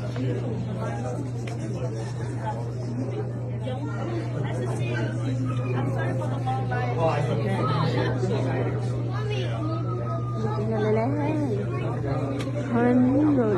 Ɣဆၣ်,နီၢ်ဘၣ်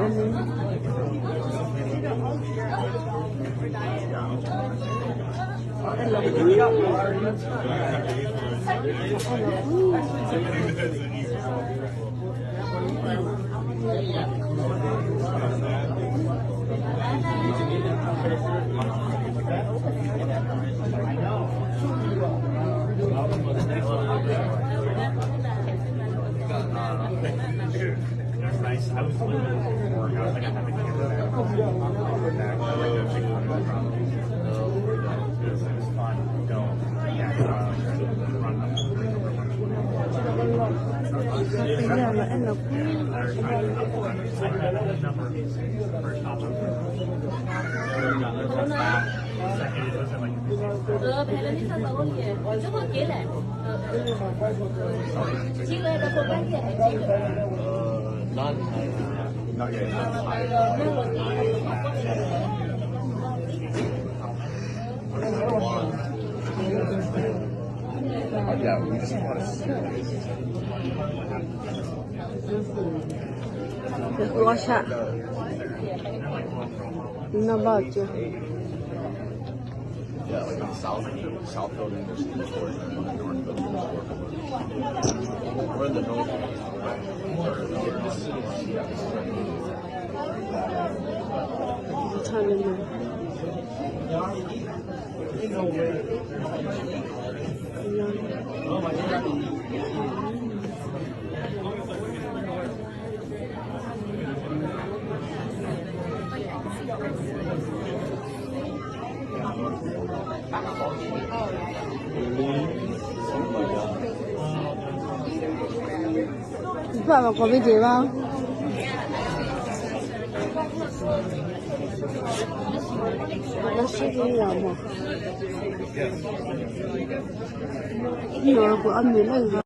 ကၢ Yeah, like in the south, south building, there's food court, and in the north building, there's food court. We're in the north. This is the city. It's hot in there. Ba ba ko bi de ba. Ba shi ni ya mo. Ni ko a mi na.